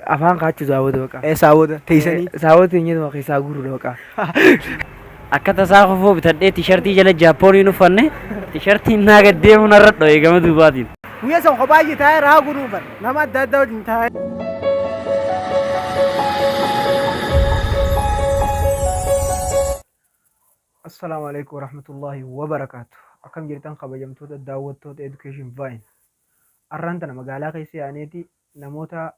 Afaan kaachuu saawwata baqa. Saawwata teessanii. Saawwata teenyetuma keessaa guuruudha baqa. Akka tasaa kofoo bitadhee tishartii jala jaappooniin uffanne tishartiin naa gad deemu narra dho'e gama duubaatiin. Guyyaa san kophaa kiyya taa'ee rahaa godhuun fedha. Nama adda addaa wajjin taa'ee. Assalaamu alaikum warahmatullahi wabarakaatu. Akkam jirtan kabajamtoota daawwattoota Education Vine. Arraan tana magaalaa keessa yaaneeti namoota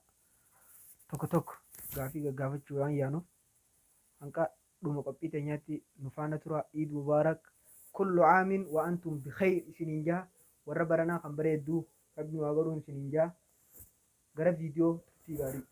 tokko tokko gaafii gaggaafachuu waan yaanuuf hanqa dhuma qophii teenyaatti nu faana tura. Iid Mubaarak kullu aamin wa antum bikhayr isiniin jaha warra baranaa kan bareedduu rabbi nu haa godhuun isiniin jaha gara viidiyoo turtii gaarii.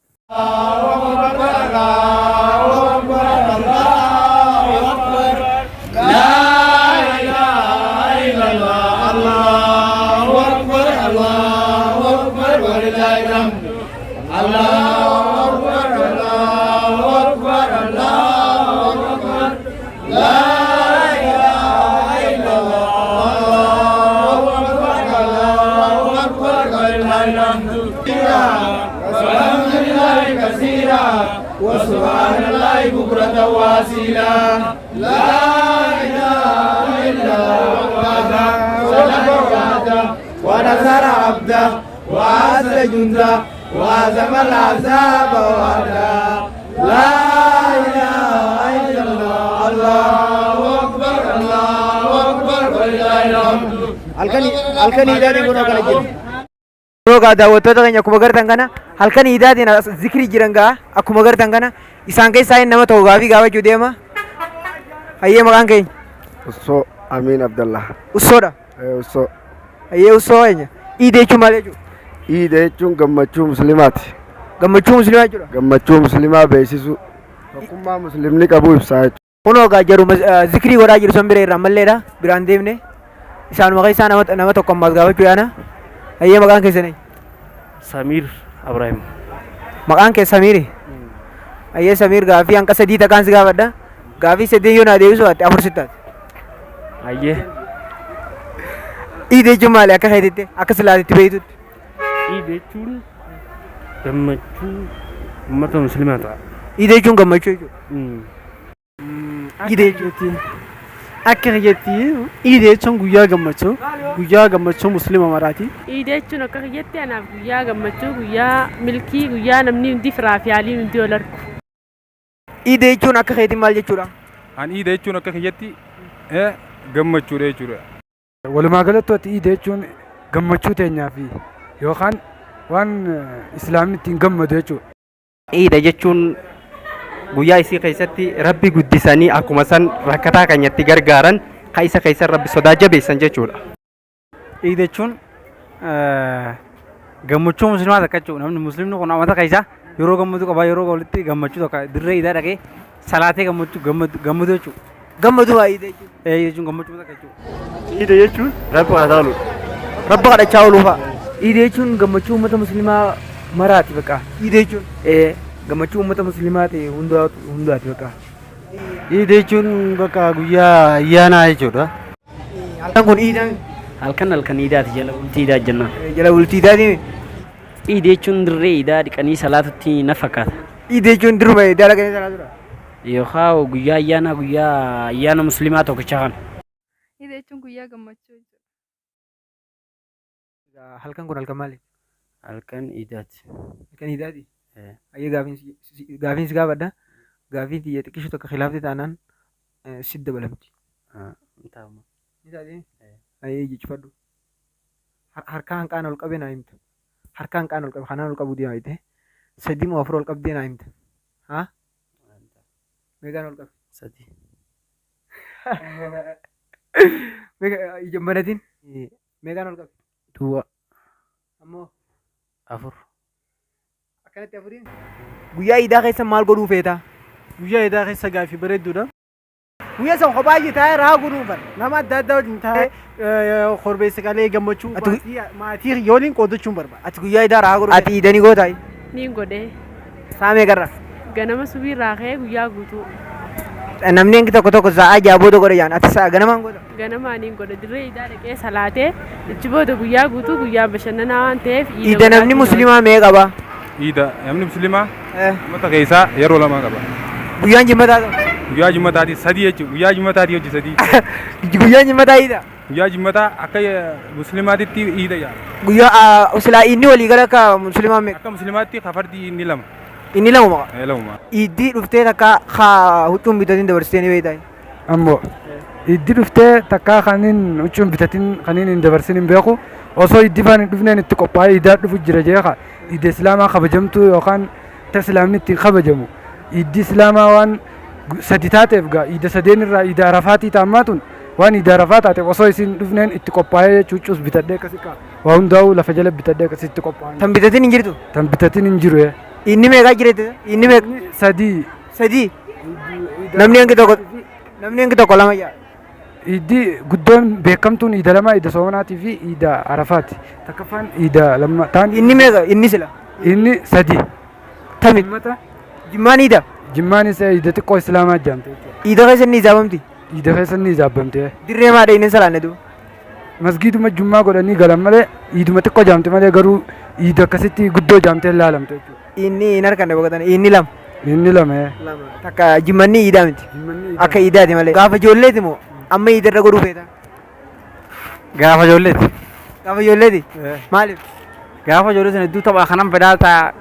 ونصر عبده وعز جنده وهزم العذاب وحده لا إله إلا الله الله أكبر الله أكبر ولله الحمد. Halkan halkan iidaatiin kunoo kana jiru. Kunoo gaa daawwattoota keenya akkuma gartan kana halkan iidaatiin as zikrii jiran gaa akkuma gartan kana isaan keessaa inni nama tokko gaafii gaafachuu deema. Hayyee maqaan keenya Ussoo Amiin Abdallah. Ussoodha. Ussoo. Hayyee ussoo keenya. Iida jechuun maal jechuudha? Iida jechuun gammachuu musliimaati. Gammachuu musliimaa jechuudha. Gammachuu musliimaa beeksisuu. Tokkummaa musliimni qabu ibsaa jechuudha. Kunoo gaa jaruma zikrii godhaa jiru san bira irraa malleedha biraan deemne isaanuma keessaa nama nama tokko ammaas gaafachuu yaana. Hayyee maqaan keessan eenyu? Samiir Abraahim. Maqaan kee Samiiri? Hayyee Samiir gaaffii hanqa sadii takkaan si gaafadha. Gaaffii sadii yoo naa deebisuu baatte afur sitti taate. Hayyee. Iida jechuun maali akka keetitti akka silaatitti beektutti? Iid jechuun gammachuu uummata musliimaa ta'a. Iida jechuun gammachuu jechuudha. Iida jechuun. Akka kiyyatti iida jechuun guyyaa gammachuu guyyaa gammachuu muslima maraati. Iida jechuun akka kiyyatti anaaf guyyaa gammachuu, guyyaa milkii, guyyaa namni hundi firaa fi haaliin hundi wal argu. Iida jechuun akka keetiin maal jechuudha? An iida jechuun akka kiyyatti gammachuudha jechuudha. Walumaa galatti ati iida jechuun gammachuu teenyaa fi yookaan waan islaamni ittiin gammadu jechuudha. Iida jechuun guyyaa isii keessatti Rabbi guddisanii akkuma san rakkataa keenyatti gargaaran ka isa keessan Rabbi sodaa jabeessan jechuudha. Iida jechuun gammachuu musliimaa takka jechuudha. Namni musliimni kun amata keessa yeroo gammadu qaba yeroo walitti gammachuu tokko dirree iidaa dhaqee salaatee gammachuu gammadu jechuudha. Gammadu waa iida jechuun. Ee jechuun gammachuu takka jechuudha. Iida jechuun rabbi kadhataa ooludha. Rabba kadhachaa ooluu fa'a. Iida jechuun gammachuu uummata musliimaa maraati bakka. Iida jechuun. Ee gammachuu uummata musliimaa ta'e hundaati bakka. Iida jechuun bakka guyyaa ayyaanaa jechuudha. Halkan kun iida. Halkan halkan iidaati jala bultii iidaa jennaan. Jala bultii iidaati. Iida jechuun dirree iidaa dhiqanii salaatutti na fakkaata. Iida jechuun dirruma iidaa dhaqanii salaatudha. Yookaan guyyaa ayyaanaa guyyaa ayyaana musliimaa tokkicha kana. Iida jechuun guyyaa gammachuu jechuudha. Halkan kun halkan maali? Halkan iidaati. Halkan iidaati? Hayyee gaafiin si gaafadha. Gaafiin tiyya xiqqishu tokko khilaafte taanaan sit dabalamti. Ni taa'uma. Ni taati? Hayyee ija cufadhu. Harka hanqaan ol qabee naa himta. Harka hanqaan ol qabe kanaan ol qabuu deema jettee. Sadii moo afur ol qabdee naa himta. Haa? Meeqaan ol qabe? Sadii. Meeqa ija hin banatin? Meeqaan ol qabe? Duwwaa. Ammoo Afur. Akkanatti afuriin. Guyyaa iidaa keessa maal godhuu feeta? Guyyaa iidaa keessa gaaffii bareedduudha. Guyyaa san kophaa kiyya taa'ee rahaa godhuun fedha. Nama adda addaa wajjin taa'ee korbeessa qalee gammachuu maatii kiyya waliin qoodachuun barbaada. Ati guyyaa iidaa rahaa godhuu Ati iida ni gootaa? Niin godhee. Sa'a meeqarra? Ganama subii irraa ka'ee guyyaa guutuu. Namni hangi tokko tokko sa'a 6 booda godha jedhan. Ati sa'a ganamaan goota? Ganamaan niin godha. Dirree iidaa dhaqee salaatee achi booda guyyaa guutuu guyyaa bashannanaa waan ta'eef iida Iida namni godhaatiin oola. musliimaa meeqa qaba? Iida namni musliimaa uummata keessaa yeroo lama qaba. Guyyaan jimmataa ta'u. Guyyaa jimmataatii sadii jechuudha. Guyyaa jimmataatii hojii sadii. Guyyaan jimmataa iida. Guyyaa jimmataa akka musliimaatitti iida yaala. Guyyaa silaa inni walii gala akka musliimaa meeqa? Akka musliimaatti kafardi inni lama. Inni lama maqa. Lamuma. Iiddii dhuftee takka haa huccuun bitatiin dabarsitee ni beektaa? Ammoo iddi dhuftee takkaa kaniin huccuun bitatin kaniin hin dabarsin hin beeku osoo iddi faan hin dhufneen itti qophaa'ee idaa dhufu jira jeeqa idda islaamaa kabajamtuu yookaan ta islaamni ittiin kabajamu iddi islaamaa waan sadi taateef gaa idda sadeen irraa idda arafaatii taammaa tun waan idda arafaa taateef osoo isin dhufneen itti qophaa'ee jechuu huccuus bitadhee akkasi kaa waa hundaa'uu lafa jala bitadhee akkasi itti qophaa'an. Tan bitatin hin jirtu? Tan bitatin hin jiru. Inni meeqaa jira jettee? Inni meeqa? Sadii. Sadii. Namni hangi tokko namni hangi tokko lama jaa. Iddi guddoon beekamtuun iida lama iida soomanaatii fi iida arafaati. Takkaffaan iida lamma taan. Inni meeqa inni sila? Inni sadi. Tami. Jimmaan iida. Jimmaanis iida xiqqoo islaamaa jaamte jechuudha. Iida keessa inni ijaabamti. Iida keessa inni ijaabamte. Dirree maadha inni salaanne duuba. Masgiiduma jummaa godhanii galan malee iiduma xiqqoo jaamte malee garuu iida akkasitti guddoo jaamtee laalamte jechuudha. Inni hin harkanne boqotan inni lama. Inni lama. Lama. Takka jimmanni iidaa miti. Akka iidaati malee. Gaafa ijoolleeti moo amma iida irra godhuu feeta? Gaafa ijoolleeti. Gaafa ijoolleeti? Maaliif? Gaafa ijoollee sana hedduu tapha kanan fedhaa ta'a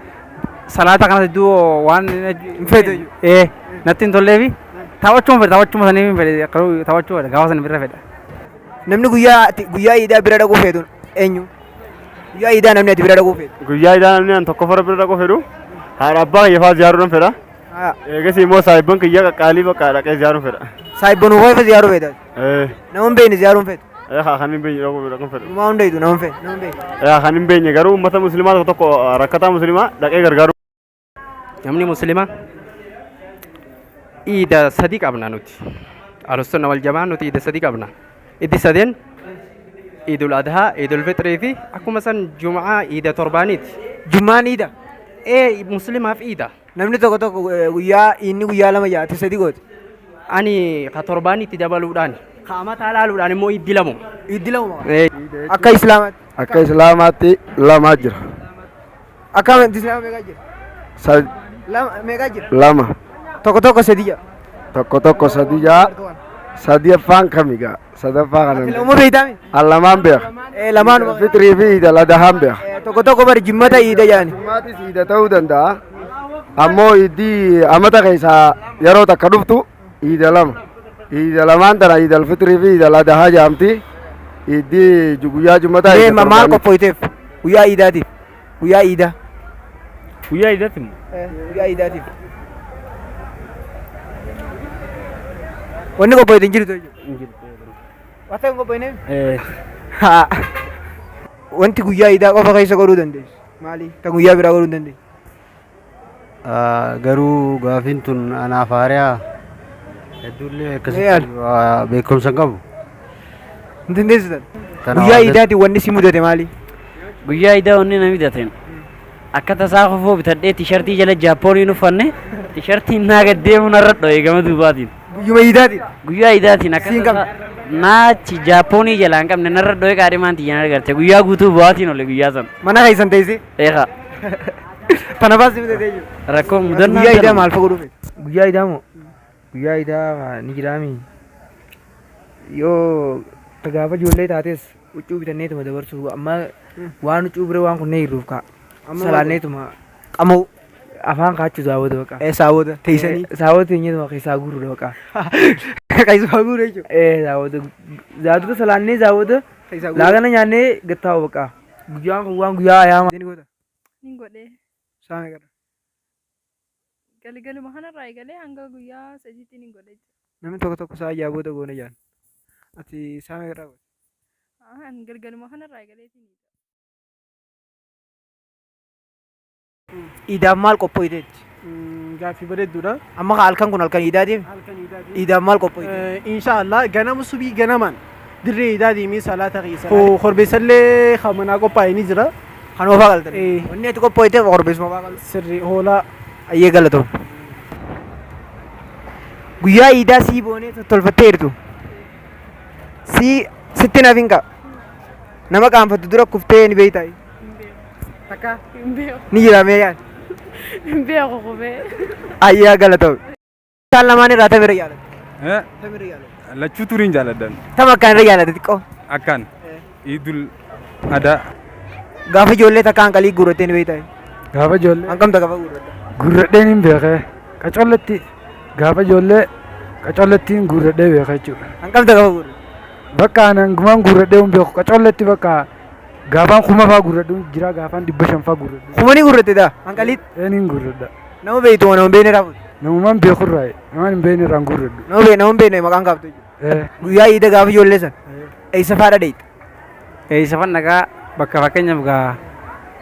salaata kanas hedduu waan hin feetu. Ee natti hin tolleefi taphachuun fedha taphachuma sanii hin fedhe akka taphachuu fedha gaafa sana bira fedha. Namni guyyaa ati guyyaa iidaa bira dhaquu feetu eenyu? Guyyaa iidaa namni ati bira dhaquu feetu. Guyyaa iidaa namni an tokko fara bira dhaquu fedhu haadha abbaa kiyya fa'aa ziyaaruudhaan fedha. Eegasii immoo saahibban kiyya qaqqaalii bakka dhaqee ziyaaruun fedha. Saahibban uffata ziyaaruu feeta. Ee. Nama hin beekne ziyaaruun feetu. Ee haa kan hin beekne dhaquu dhaquu fedha. Dhumaa hundayitu nama hin feene. Nama hin beekne. Ee haa kan hin beekne garuu uummata musliimaa tokko tokko rakkataa musliimaa dhaqee gargaaruu. Namni musliima iida sadi qabna nuti. Ahlusunna wal jamaa nuti iida sadi qabna. Iddi sadeen Iidul Adhaa, Iidul Fixrii fi akkuma san Jum'aa iida torbaaniiti. Jum'aan iida? Ee muslimaaf iida. Namni tokko tokko guyyaa inni guyyaa lama ja'a ati sadi goote. Ani ka torbaanitti dabaluudhaan ka amataa laaluudhaan immoo iddi lamuma. Iddi lamuma. Ee. Akka islaamaatti. Akka islaamaatti lamaa jira. Akka amantii islaamaa meeqaa jira? Lama meeqaa jira? Lama. Tokko tokko sadi ja'a. Tokko tokko sadi ja'a. Sadaffaan kami gaa? Sadaffaa kana. Ati lamuma beektaami? An lamaan beeka. Ee lamaanuma. Fixrii fi iidal adahaan beeka. Tokko tokko bari jimmata iida jedhani. Jimmaatis iida ta'uu danda'a. Ammoo iiddii amata keessaa yeroo takka dhuftu iida lama. Iida lamaan tana iidal fixrii fi iidal adahaa jaamti. Iiddii guyyaa jummataa Mee iida maal torbaanii. qophooyteef guyyaa iidaatiif? Guyyaa iidaa. Guyyaa iidaati moo? Guyyaa iidaatiif. Wanni qophooyte hin jirtu jechuudha. Wanta hin qophooyne? Haa. Wanti guyyaa iidaa qofa keessa godhuu dandeessu. Maali? Ta guyyaa biraa godhuu hin dandeessu. Garuu gaafiin tun anaaf haariyaa hedduullee akkasitti waa beekumsa hin qabu. Hin dandeessu tan. Tana Guyyaa waan iidaatiin wanni si mudate maali? Guyyaa iidaa wanni na mudateen akka tasaa kofoo bitadhee tishartii jala jaappooniin uffanne tishartiin naa gad deemu narra dho'e gama duubaatiin. Guyyuma iidaatiin? Guyyaa iidaatiin akka Siin tasaa naachi jaappoonii jalaa hin qabne narra dho'e qaadhimaan tiyya na garte guyyaa guutuu bu'aatiin ole guyyaa sana. Mana keessan teessee? Eegaa. Tana baas si mudatee jiru. Rakkoo mudannaa Guyyaa iidaa tanuma. maal fa'a godhuu feeta? Guyyaa iidaa moo? Guyyaa iidaa ni jiraami. Yoo ta gaafa ijoollee taates huccuu bitanneetuma dabarsuu amma waan huccuu bira waan kunnee jirruuf kaa. Amma Salaanneetuma. Qama'u. Afaan kaachuu saawwata baqa. Ee saawwata teessanii. Saawwata teenyetuma keessaa guurudha baqa. Keessaa guuru jechuudha. Ee saawwata zaatota salaannee saawwata Keessaa guuru. laagana nyaannee gattaa'u baqa. Guyyaan kun waan guyyaa ayyaama. Nin godhee. Saa meeqadha? Galgaluma kanarraa eegalee hanga guyyaa sadiitti nin godhe. Namni tokko tokko sa'a ja'a booda goona jedhan. Ati sa'a meeqarraa goote? An galgaluma kanarraa eegaleetiin. Iidaaf maal qophooyteetti? Gaaffii bareedduudha. Amma kaa halkan kun halkan iidaatiif? Halkan iidaatiif. Iidaaf maal qophooyte? Insha Allah ganama subii ganamaan dirree iidaa deemee salaata keessa. Korbeessallee kan manaa qophaa'e ni jira. Kanuma fa'aa qaltan? Wanni ati qophooyteef korbeessuma fa'aa qaltan? Sirrii hoolaa. Ayyee galatoom. Guyyaa iidaa sii boonee tottolfatteertu. Sii sitti nafin kaa. Nama qaanfattu dura kuftee ni beektaa? Takka. Hin beeku. Ni jira mee yaad? Hin beeku kufee. Ayyaa galatoomi. Isaan lamaan irraa tam irra jaalatta? Tam irra jaalatta? Lachuu turiin jaaladhan. Tam akkaan irra jaalatta xiqqoo? Akkaan. Iidul Adaa. Gaafa ijoollee takka hanqalii guurrattee ni beektaa? Gaafa ijoollee. Hanqamta gaafa guurratta? Guurradheen hin beekee. Qacolletti gaafa ijoollee qacollettiin guurradhee beeka jechuudha. Hanqamta gaafa guurratta? Bakka ani hangumaan guurradhee hin beeku qacolletti bakka gaafaan kuma faa guurradhu jira gaafaan 500 faa guurradhu. Kuma ni guurratte daa hanqaliit? Een hin guurradha. Nama beektu moo nama hin beekne irraa fuute? Namumaan beekurraa namaan hin beekne irraa hin guurradhu. Nama beekne nama hin beekne maqaan kaaftu jechuudha. Eh. Guyyaa iida gaafa ijoollee san eessa faadha dheeyta? Eessa fan dhagaa bakka fakkeenyaaf gaa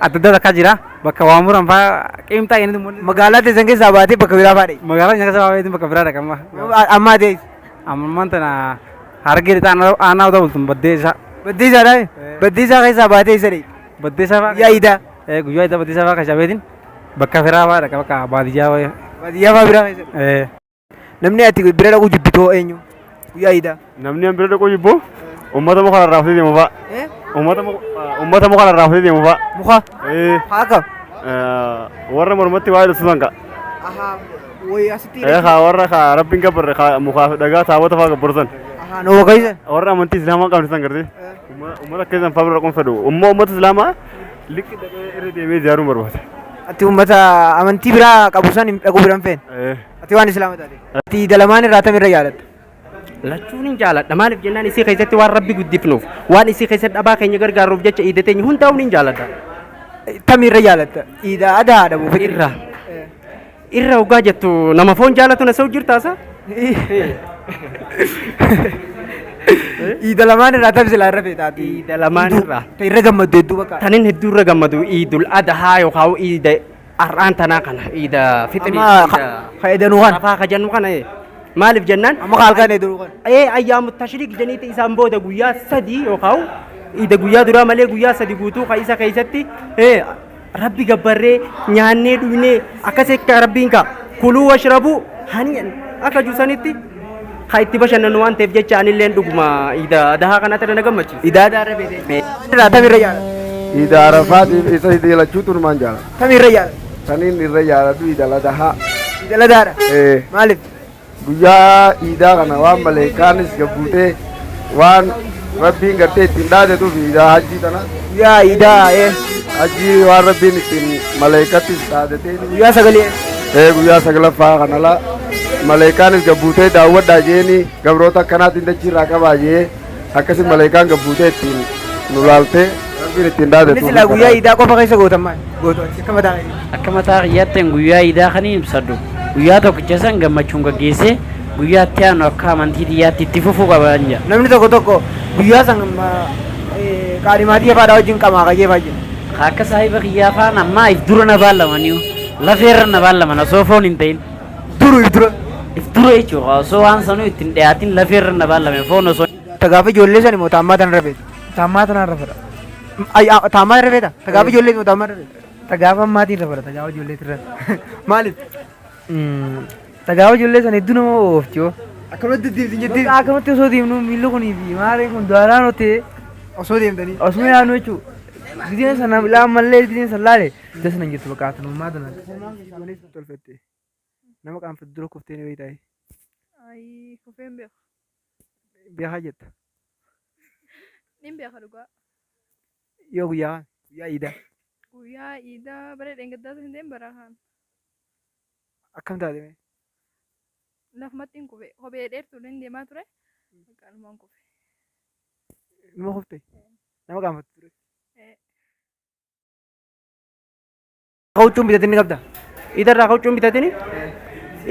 adda addaa takka jira bakka waa muran faa qiimxaa inni mul'isa. Magaalaa teessan keessaa baatee bakka biraa faa dheeyta? Magaalaa keenya keessaa baatee bakka biraa dhaqa amma. Ammaa teessi? Ammaan tana hargee lixaa aanaa odaa bultun baddeessaa. Baddeessaadhaa? Baddeessaa keessaa baatee eessa dheeyta? Baddeessaa faa. Guyyaa iidaa? Guyyaa iidaa baddeessaa faa keessaa beetin bakka firaa faa dhaqa bakka baadiyyaa faa. Baadiyyaa faa biraa keessa? Namni ati bira dhaquu jibbitu hoo eenyu? Guyyaa iidaa. Namni an bira dhaquu jibbu uummata muka rarraafatee deemu fa'a. Uummata muka rarraafatee deemu fa'a. Muka? Haa akkam? Warra mormatti waa hidhatu san ka'a. Ahaa wayi asitti Ee kaa warra kaa rabbiin gabbarre kaa mukaa fi dhagaa taabota fa'aa gabbaru san. Ahaa nama keessa. Warra amantii islaamaa hin qabne san gartee. Uummata akka san fa'aa bira dhaquun fedhu. Umma uummata islaamaa likki dhaqee irra deemee ziyaaruun barbaada. Ati uummata amantii biraa qabu san dhaquu bira hin feene. Ee. Ati waan islaama taate. Ati iida lamaan irraa tam irra jaalatta? Lachuun hin jaaladha. Maaliif jennaan isii keessatti waan Rabbi guddifnuuf, waan isii keessatti dhabaa keenya gargaarruuf jecha iida teenya hundaa'uun hin jaaladha. Tam irra jaalatta? Iida adaadha moo fixrii? Irra. Irra hoggaa jettu nama foon jaalatu na sa'u jirtaasa? Iida lamaan irraa tam silaa irra feeta ati? Iida lamaan irraa. Ta irra gammaddu hedduu bakka. Tanin hedduu irra gammadu iidul adahaa yookaan iida Har'aan tanaa kana iida fixrii Amma iida ka edanuu kana. Arafaa ka jennu kana ee. Maaliif jennaan? Amma ka halkan edanuu kana. Ee ayyaamu tashriik jeniiti isaan booda guyyaa 3 yookaan iida guyyaa duraa malee guyyaa 3 guutuu ka isa keessatti ee rabbi gabbarree nyaannee dhugnee akkas akka rabbiin ka kuluu washrabuu hani'an akka jusanitti ka itti bashannanu waan ta'eef jecha anilleen dhuguma iida adahaa kanatti na gammachiisa. Iida adahaa irra beekte. Irraa tam irra jaalata? Iida Arafaatiif isa iida lachuutu numaan jaalata. Tam irra jaalata? Taniin irra jaaladhu iida ladahaa. Iida ladahaadha? Ee. Maaliif? Guyyaa iidaa kana waan maleekaanis gabbuutee waan rabbiin gartee ittiin dhaadetuuf iidaa hajjii tana. Guyyaa iidaa ee. Hajjii waan rabbiin ittiin maleekattis dhaadatee. Guyyaa sagalee. Ee guyyaa saglaffaa kana la maleekaanis gabbuutee daawwadhaa jeeni gabroota akkanaatiin dachii irraa qabaa jee akkasi maleekaan gabbuutee ittiin nu laaltee rabbiin ittiin Inni dhaadetuuf. silaa guyyaa iidaa qofa keessa gootan maal? Gootu ati akka mataa keetii. Akka mataa kiyyaatti guyyaa iidaa kan ibsadhu guyyaa tokkicha san gammachuun gaggeessee guyyaa itti aanu akka amantii tiyyaatti itti fufuu qaban jedha. Namni tokko tokko guyyaa san qaadhimaatii afaadhaa wajjin qamaa qajeefaa jira. Akka saahiba kiyyaa faan ammaa if dura na baallamaniyu lafeerra na baallaman osoo foon hin ta'in. Duru if dura. If dura jechuudha osoo waan sanuu ittiin dhiyaatin lafeerra na baallame foon osoo. Ta gaafa ijoollee sani moo ta ammaa tana rafeeta? Ta ammaa tanaan rafadha. Ta ammaa irra feeta? Ta gaafa ijoollee moo ta ammaa irra feeta? Ta gaafa ammaatiin rafadha ta gaafa ijoolleetiin rafadha. Maaliif? Ta gaafa ijoollee sana hedduu nama oofti yoo. Akkanumatti deddeebiti jettee? Bakka akkanumatti osoo deemnu miilli kunii fi maareen kun daaraan otee. Osoo deemtanii? Osuma yaadnu jechuudha. Gizeen sana ilaa ammallee gizeen sana laale das nan jirtu bakka atanummaa tana. Tolfatte. Nama qaanfattu dura kuftee ni beektaa? Ayii kufee hin beeku. Beekaa jetta. Nin beeka dhugaa. Yoo guyyaa kam? Guyyaa iidaa. Guyyaa iidaa bara dheengaddaa osoo hin ta'in bara kaan. Akkam taate mee? Lafumatti hin kufe. Kophee dheertuudhaan deemaa ture. Maqaanumaan kufe. Numa kufte? Nama qaanfattu ture? Ee. Ka huccuun bitatin ni qabda? Iida irraa ka huccuun bitatini?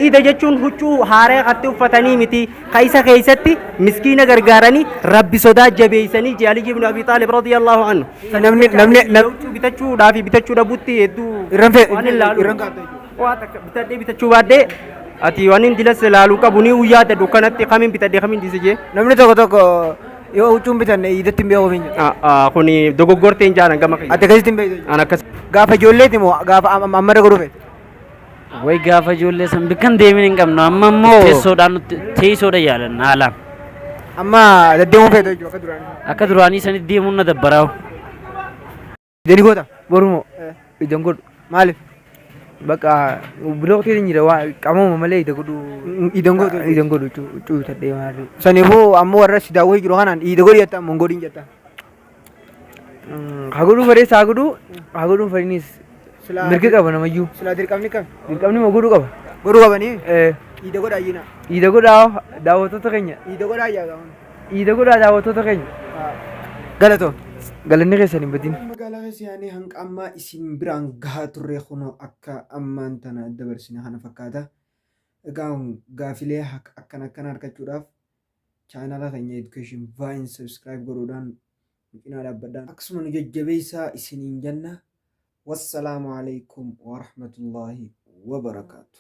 Iida jechuun huccuu haaraya katti uffatanii miti ka isa keeysatti miskiina gargaaranii rabbi sodaa jabeeysanii jee Aliyyi ibnu Abi Xaalib radiyallahu anhu. Namni namni Huccuu bitachuudhaa fi bitachuu dhabuutti hedduu Irran fee waan hin laalu. irran kaafta jechuudha. Waa takka bitadhee bitachuu baadhee ati waan hin dilas laaluu qabu ni yaada dukkanatti kamiin bitadhee kamiin dhiise jee. Namni tokko tokko yoo huccuun bitanne iidatti hin beeku hin jedhu. Kuni dogoggorteen jaalan gama kiyya. Ati akkasitti hin beektu. An akkas. Gaafa ijoolleeti moo gaafa amma irra godhuu feete? Way gaafa ijoollee san bikkan deemin hin qabnu amma immoo teessoodhaan nutti teessoodha yaalan haalaan. Amma deddeemuu feetu jechuudha akka duraanii. Akka duraanii sanitti deemuun na dabbaraa'u. Deeni goota? Borumoo idan godhu. Maaliif? Bakka bilooktiin jira waa qaamuma malee ida godhu. Idan godhu. Idan godhu huccuu bitadhee maali. Saniifuu ammoo warra si daawwachuu jiru kanaan iida godhi jettaa ammoo hin godhin jettaa. Haa godhuu fedhees haa godhuu haa godhuu fedhinis mirga qaba namayyuu. Silaa dirqamni kami? Dirqamni moo godhuu qaba. Godhuu qabanii? Iida godhaa iyyina. Iida godhaa daawwattoota keenya. Iida godhaa iyyaa gaafana. Iida godhaa daawwattoota keenya. Galatoo. Galanni keessan hin badin. Magaalaa keessa yaanee hanga ammaa isin biraan gahaa turre kunoo akka ammaan tana dabarsine kana fakkaata. Egaa gaafilee akkana akkana argachuudhaaf chaanala keenya Education Vine subscribe godhuudhaan nu cinaa dhaabbadhaa. Akkasuma nu jajjabeessaa isiniin jenna. Wassalaamu alaikum warahmatullaahi wabarakaatu.